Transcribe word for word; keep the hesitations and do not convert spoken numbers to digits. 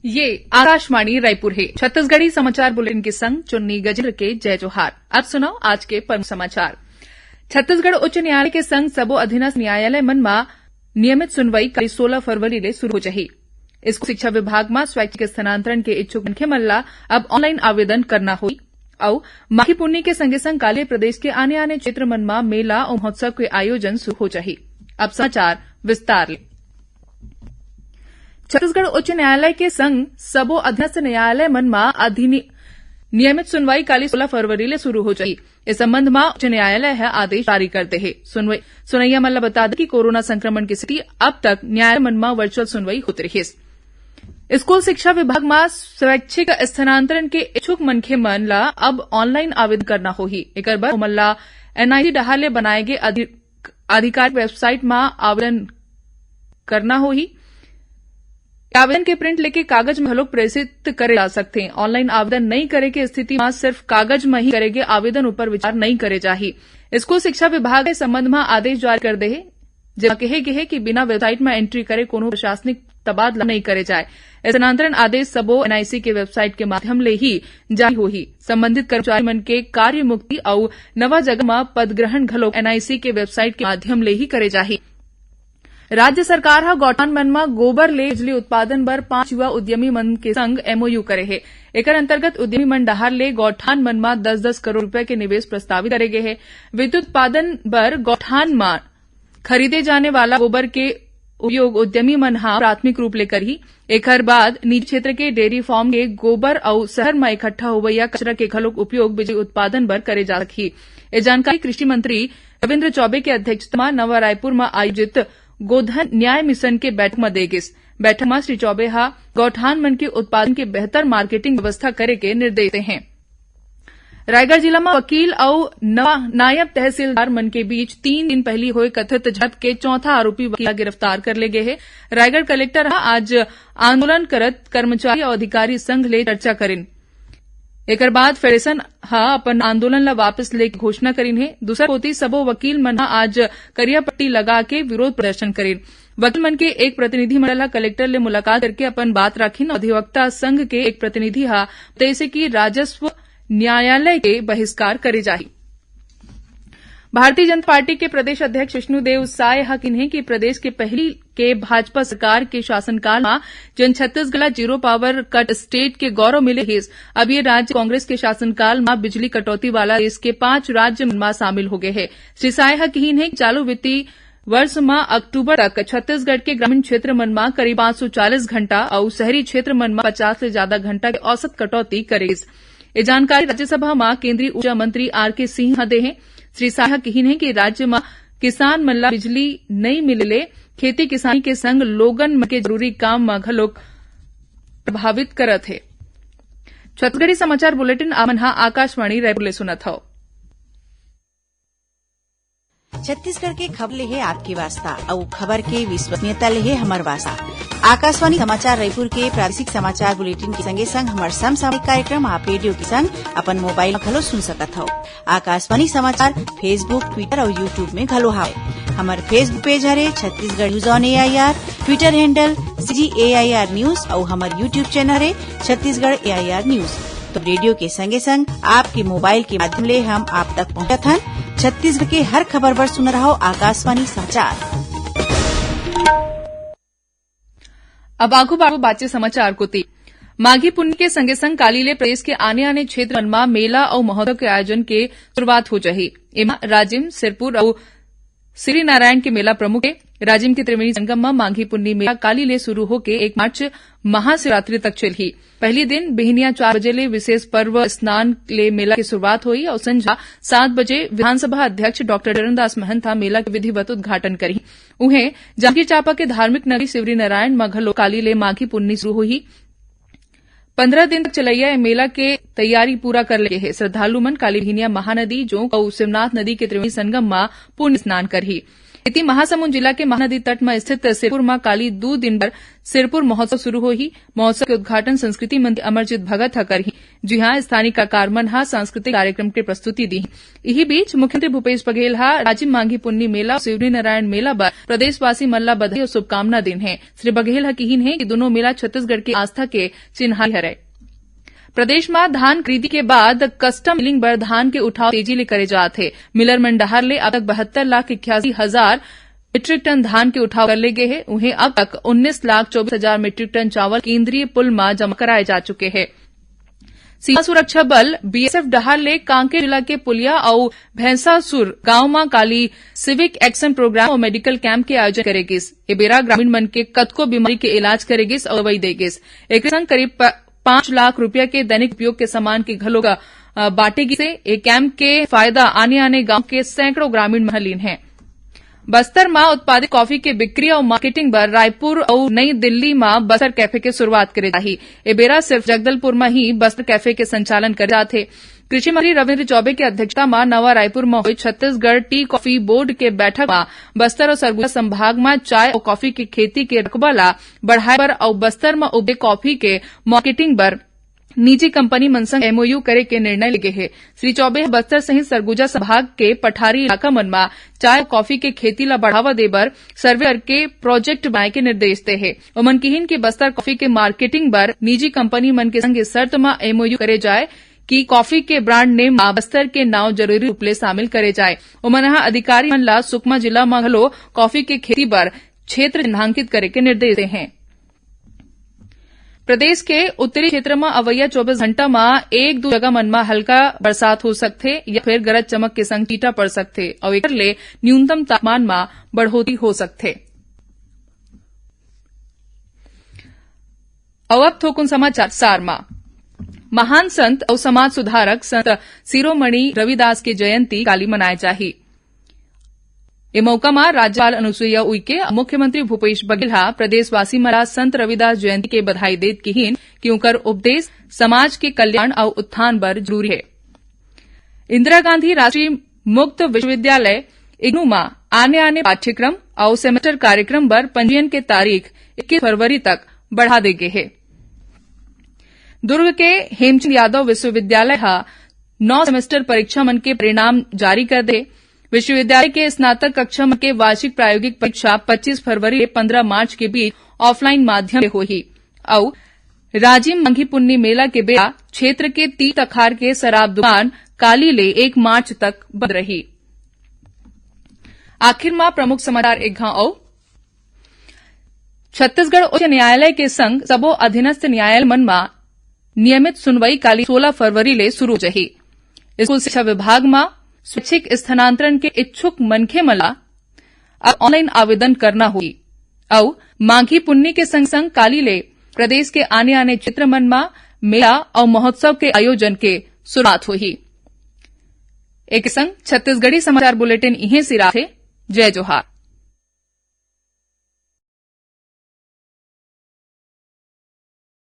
ये आकाशवाणी रायपुर हे। छत्तीसगढ़ी समाचार बुलेटिन के संग चुन्नी गजेंद्र के जय जोहार। अब सुनव आज के प्रमुख समाचार। छत्तीसगढ़ उच्च न्यायालय के संग सबो अधीनस्थ न्यायालय मन म नियमित सुनवाई काली सोलह फरवरी ले शुरू हो जाही। स्कूल शिक्षा विभाग म स्वैच्छिक स्थानांतरण के इच्छुक मनखे मन ला अब ऑनलाइन आवेदन करना होही। अउ माघी पुन्नी के संगे संग काली प्रदेश के आने-आने क्षेत्र मन म मेला अउ महोत्सव के आयोजन शुरू हो जाही। अब समाचार विस्तार ले। छत्तीसगढ़ उच्च न्यायालय के संग सबो अधीनस्थ न्यायालय मन म अधिनि-, नियमित सुनवाई काली सोलह फरवरी ले शुरू हो जाही। इस संबंध म उच्च न्यायालय ह आदेश जारी कर दे हे। सुनवाई, सुनैया मन ल बता दें कि कोरोना संक्रमण की स्थिति अब तक न्यायालय मन म वर्चुअल सुनवाई होत रिहिस। स्कूल शिक्षा विभाग म स्वैच्छिक स्थानांतरण के इच्छुक मनखे मन ल अब ऑनलाइन आवेदन करना होही। एकर बर ओमन ल एनआईसी डहार ले बनाए गे अधि-, आधिकारिक वेबसाइट म आवेदन करना होही। आवेदन के प्रिंट लेके कागज म घलोक प्रेषित करे जा सकथे। ऑनलाइन आवेदन नइ करे के स्थिति म सिर्फ कागज म ही करे गे आवेदन ऊपर विचार नइ करे जाही। स्कूल शिक्षा विभाग ए संबंध म आदेश जारी कर दे हे, जेमा कहे गे हे कि बिना वेबसाइट म एंट्री करे कोनो प्रशासनिक तबादला नइ करे जाए। स्थानांतरण आदेश सबो एनआईसी के वेबसाइट के माध्यम ले ही जारी होही। संबंधित कर्मचारी मन के कार्य मुक्ति अउ नवा जगह म पदग्रहण घलोक एनआईसी के वेबसाइट के माध्यम ले ही करे जाही। राज्य सरकार ह गौठान मन म गोबर ले बिजली उत्पादन बर पांच युवा उद्यमी मन के संग एमओयू करे हे। एकर अंतर्गत उद्यमी मन डहार ले गौठान मन म दस दस करोड़ रुपया के निवेश प्रस्तावित करे गे हे। विद्युत उत्पादन बर गौठान म खरीदे जाने वाला गोबर के उपयोग उद्यमी मन ह प्राथमिक रूप ले करही। एखर बाद निजी क्षेत्र के डेयरी फार्म के गोबर अउ शहर म इकट्ठा होवइया कचरा के घलोक उपयोग बिजली उत्पादन बर करे जा सकही। ए जानकारी कृषि मंत्री रविंद्र चौबे के अध्यक्षता म नवा रायपुर म आयोजित गोधन न्याय मिशन के बैठक म दे गिस। बैठक म श्री चौबे ह गौठान मन के उत्पादन के बेहतर मार्केटिंग व्यवस्था करे के निर्देश दे हे। रायगढ़ जिला म वकील अउ नवा नायब तहसीलदार मन के बीच तीन दिन पहिली होए कथित झड़प के चौथा आरोपी वकील ला गिरफ्तार कर ले गे हे। रायगढ़ कलेक्टर ह आज आंदोलन करत कर्मचारी अउ अधिकारी संघ ले चर्चा करिन। एकर बाद फेडरेशन ह अपन आंदोलन ला वापस लेके घोषणा करिन हे। दूसर कोति सबो वकील मन ह आज करिया पट्टी लगा के विरोध प्रदर्शन करिन। वकील मन के एक प्रतिनिधि मंडल ह कलेक्टर ले मुलाकात करके अपन बात राखिन। अधिवक्ता संघ के एक प्रतिनिधि ह तइसे कि राजस्व न्यायालय के बहिष्कार करे जाही। भारतीय जनता पार्टी के प्रदेश अध्यक्ष विष्णुदेव साय ह किन्हे कि प्रदेश के पहली के भाजपा सरकार के शासनकाल म जेन छत्तीसगढ़ ला जीरो पावर कट स्टेट के गौरव मिले हिस, अब ये राज्य कांग्रेस के शासनकाल म बिजली कटौती वाला देश के पांच राज्य मन म शामिल हो गए हे। श्री साय ह किहिन हे कि चालू वित्तीय वर्ष म अक्टूबर तक छत्तीसगढ़ के ग्रामीण क्षेत्र मन म करीब पांच सौ चालीस घंटा अउ शहरी क्षेत्र मन म पचास ले ज्यादा घंटा के औसत कटौती करे गिस। ये जानकारी राज्यसभा म केंद्रीय ऊर्जा मंत्री आर के सिंह ह दे हे। श्री साय ह किहिन हे कि राज्य म किसान मन ला बिजली नइ मिले ले खेती किसानी के संग लोगन मन के जरूरी काम म घलोक प्रभावित करत हे। छत्तीसगढ़ी समाचार बुलेटिन आप मन ह आकाशवाणी रायपुर ले सुनत हव। छत्तीसगढ़ के खबर ले हे आपके वास्ता, अउ खबर के विश्वसनीयता ले हे हमर वास्ता। आकाशवाणी समाचार रायपुर के प्रादेशिक समाचार बुलेटिन के संगे संग हमर समसामयिक कार्यक्रम आप रेडियो के संग अपन मोबाइल म घलो सुन सकत हव। आकाशवाणी समाचार Facebook, Twitter अउ YouTube में घलो हावय। हमर Facebook पेज हरे Chhattisgarh news on AIR, Twitter handle CG AIR news अउ हमर YouTube चैनल हरे छत्तीसगढ़ एआईआर न्यूज। तो रेडियो के संगे संग आपके मोबाइल के माध्यम ले हम आप तक पहुंचत हन। छत्तीसगढ़ के हर खबर बर सुन रहो आकाशवाणी समाचार। अब आगू बाबू बाचे समाचार कोती। माघी पुन्नी के संगे संग काली ले प्रदेश के आने-आने क्षेत्र मन म मेला अउ महोत्सव के आयोजन के शुरुआत हो जाही। एमा राजिम, सिरपुर अउ सिवरीनारायण के मेला प्रमुख हे। राजिम के त्रिवेणी संगम म माघी पुन्नी मेला काली ले शुरू होके एक मार्च महाशिवरात्रि तक चलही। पहली दिन बिहनिया चार बजे ले विशेष पर्व स्नान ले मेला के शुरुआत होही अउ संझा सात बजे विधानसभा अध्यक्ष डॉक्टर चरणदास महंत ह मेला के विधिवत उद्घाटन करही। उहें, जांजगीर चांपा के धार्मिक नगरी सिवरीनारायण म घलो काली ले माघी पुन्नी शुरू होही। पंद्रह दिन तक चलइया ए मेला के तैयारी पूरा कर ले हे। श्रद्धालु मन काली बिहनिया महानदी, जोंक अउ शिवनाथ नदी के त्रिवेणी संगम म पुण्य स्नान करही। एती महासमुंद जिला के महानदी तट म स्थित सिरपुर म काली दू दिन बर सिरपुर महोत्सव शुरू होही। महोत्सव के उद्घाटन संस्कृति मंत्री अमरजीत भगत ह करही। जी हां, स्थानीय कलाकार मन ह सांस्कृतिक कार्यक्रम के प्रस्तुति दी। इही बीच मुख्यमंत्री भूपेश बघेल ह राजिम मांगी पुन्नी मेला अउ शिवरीनारायण मेला बर प्रदेशवासी मन ला बधाई अउ शुभकामना दीन हे। श्री बघेल ह किहीन हे कि दुनों मेला छत्तीसगढ़ के आस्था के चिन्हारी हरय। प्रदेश म धान खरीदी के बाद कस्टम मिलिंग बर धान के उठाव तेजी ले करे जात हे। मिलर मन डहार ले अब तक बहत्तर लाख इक्यासी हजार मीट्रिक टन धान के उठाव कर ले गे हे। उहें, अब तक उन्नीस लाख चौबीस हजार मीट्रिक टन चावल केंद्रीय पुल म जमा कराए जा चुके हे। सीमा सुरक्षा बल, बीएसएफ, डहार ले कांकेर जिला के पुलिया अउ भैंसासुर गांव म काली सिविक एक्शन प्रोग्राम अउ मेडिकल कैंप के आयोजन करे गिस। ए बेरा ग्रामीण मन के कतको बीमारी के इलाज करे गिस अउ दवाई दे गिस। एकरे संग करीब प-, पाँच लाख रुपया के दैनिक उपयोग के सामान के घलो, अ, बांटे गिस हे। ए कैंप के फायदा आने-आने गांव के सैकड़ों ग्रामीण मन लीन हे। बस्तर म उत्पादित कॉफी के बिक्री अउ मार्केटिंग बर रायपुर अउ नई दिल्ली म बस्तर कैफे के शुरुआत करे जाही। ए बेरा सिर्फ जगदलपुर म ही बस्तर कैफे के संचालन करे जात हे। कृषि मंत्री रविंद्र चौबे के अध्यक्षता म नवा रायपुर म होए छत्तीसगढ़ टी कॉफी बोर्ड के बैठक म बस्तर अउ सरगुजा संभाग म चाय अउ कॉफी के खेती के रकबा ला बढ़ाए बर अउ बस्तर म उगे कॉफी के मार्केटिंग बर निजी कंपनी मन संग एमओयू करे के निर्णय ले गे हे। श्री चौबे ह बस्तर सहित सरगुजा संभाग के पठारी इलाका मन म चाय अउ कॉफी के खेती ला बढ़ावा दे बर सर्वे करके प्रोजेक्ट बनाए के निर्देश दे हे। ओमन किहीन कि बस्तर कॉफी के मार्केटिंग बर निजी कंपनी मन के संग ए शर्त म एमओयू करे जाए कि कॉफी के ब्रांड नेम म बस्तर के नांव जरूरी रूप ले शामिल करे जाए। ओमन ह अधिकारी मन ला सुकमा जिला म घलो कॉफी के खेती बर क्षेत्र चिन्हांकित करे के निर्देश दे हे। प्रदेश के उत्तरी क्षेत्र म अवइया चौबीस घंटा म एक दू जगह मन म हल्का बरसात हो सकथे या फिर गरज चमक के संग छींटा पड़ सकथे अउ एकर ले न्यूनतम तापमान म बढ़ोतरी हो सकथे। अउ अब थोकुन समाचार सार म। महान संत अउ समाज सुधारक संत शिरोमणि रविदास के जयंती काली मनाए जाही। ए मौका म राज्यपाल अनुसुईया उइके अउ मुख्यमंत्री भूपेश बघेल ह प्रदेशवासी मन ला संत रविदास जयंती के बधाई देत किहीन कि उंकर उपदेश समाज के कल्याण अउ उत्थान बर जरूरी हे। इंदिरा गांधी राष्ट्रीय मुक्त विश्वविद्यालय, इग्नू, म आने-आने पाठ्यक्रम अउ सेमेस्टर कार्यक्रम बर पंजीयन के तारीख इक्कीस फरवरी तक बढ़ा दे गे हे। दुर्ग के हेमचंद यादव विश्वविद्यालय ह नौ सेमेस्टर परीक्षा मन के परिणाम जारी कर दे। विश्वविद्यालय के स्नातक कक्षा मन के वार्षिक प्रायोगिक परीक्षा पच्चीस फरवरी ले पंद्रह मार्च के बीच ऑफलाइन माध्यम ले होही। अउ राजिम मांगी पुन्नी मेला के बेरा क्षेत्र के तीर्थ अखार के शराब दुकान काली ले एक मार्च तक बंद रही। आखिर म प्रमुख समाचार एक घांव अउ। छत्तीसगढ़ उच्च न्यायालय के संग सबो अधीनस्थ न्यायालय मन म नियमित सुनवाई काली सोलह फरवरी ले शुरू हो जाही। स्कूल शिक्षा विभाग म स्वैच्छिक स्थानांतरण के इच्छुक मनखे मन ला अब ऑनलाइन आवेदन करना होही। अउ माघी पुन्नी के संग-संग काली ले प्रदेश के आने-आने क्षेत्र मन म मेला अउ महोत्सव के आयोजन के शुरुआत होही। एक संग छत्तीसगढ़ी समाचार बुलेटिन इहें सिराथे। जय जोहार।